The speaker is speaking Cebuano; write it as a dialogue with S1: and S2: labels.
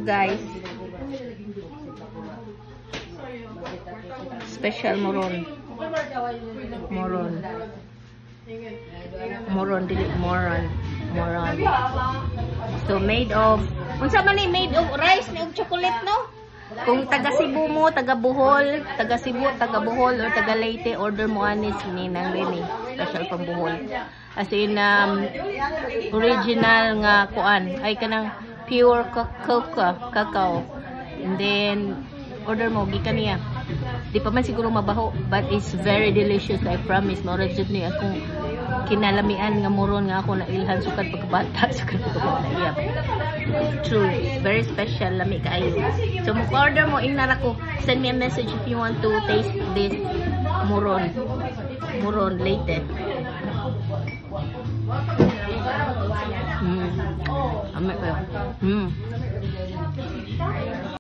S1: Guys. Special moron. Moron. Moron dili moron. Moron. So made of, unsa man ni, made of rice ni og chocolate, no? Kung taga Cebu mo, taga Bohol, taga Cebu, taga Bohol or taga Leyte, order mo ani si Ninang Rene, special from Bohol. As in original nga kuan, ay kanang pure cocoa, cacao. And then order mo gikan niya. Di pa man siguro mabaho, but it's very delicious, I promise. Mao ra jud ni akong kinalamian nga moron nga ako na ilhan sukad pagkabata, sukad pagkabata. Yeah. True. Very special, lami kaayo. So mo order mo, ingna ra ko. Send me a message if you want to taste this moron. Moron Leyte. Ami kayo.